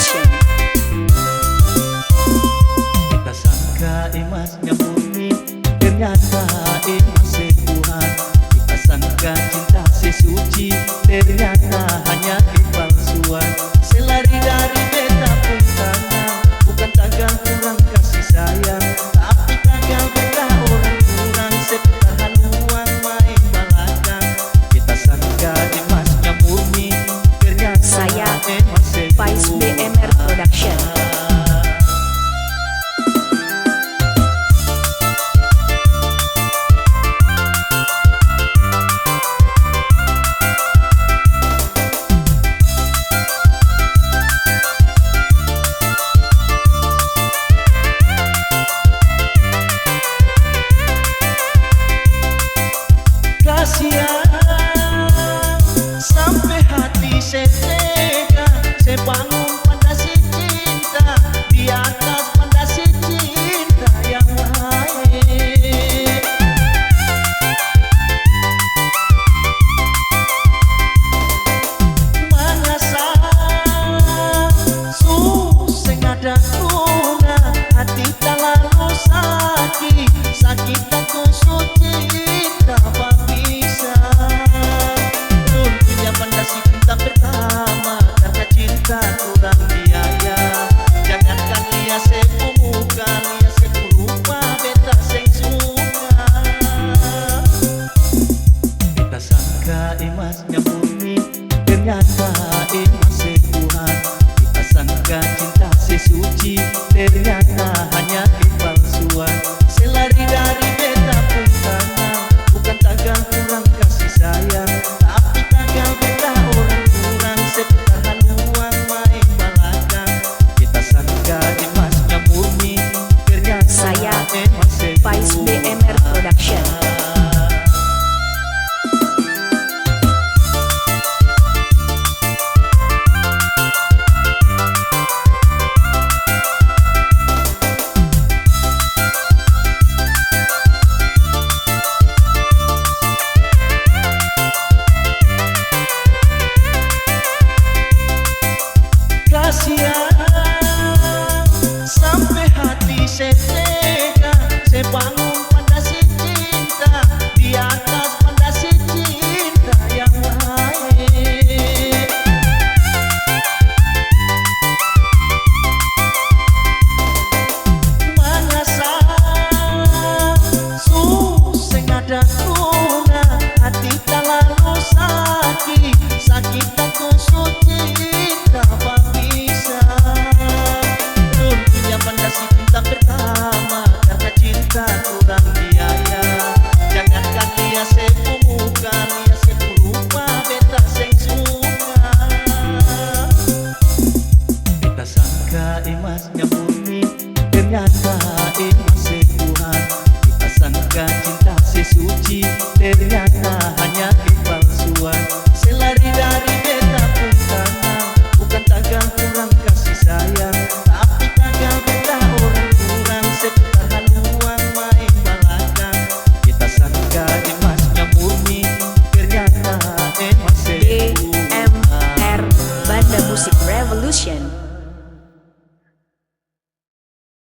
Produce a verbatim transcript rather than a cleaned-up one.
Production. Beta sangka emasnya murni, ternyata emas se Tuhan. Beta sangka cinta se suci, ternyata hanya kepalsuan. Se lari dari beta pung tangan, bukan tagal kurang kasih sayang, tapi tagal beta orang kurang, se putar haluan main balakang. Beta sangka emasnya murni, ternyata emas se Faiz Tuhan. B M R Production. Kasiang, sampe hati se tega, se bangun panda si cinta, di atas panda si cinta yang lain. Manyasal, su seng ada guna, hati talalu saki, saki taku su cinta babisa. Runtuhnya panda si cinta pertama, karna cinta kurang biaya. Jangankan lia se pung muka, lia se pung rupa beta seng suka. Beta sangka emasnya murni, ternyata emas se Tuhan. Beta sangka cinta se suci, ternyata hanya kepalsuan. Se lari dari beta pung tangan, bukan tagal kurang kasih sayang, tapi tagal beta orang kurang, se putar haluan main balakang. Beta sangka emasnya murni, ternyata emas se Tuhan. Saya, Faiz B M R Production. Kasiang, sampe hati se tega, se bangun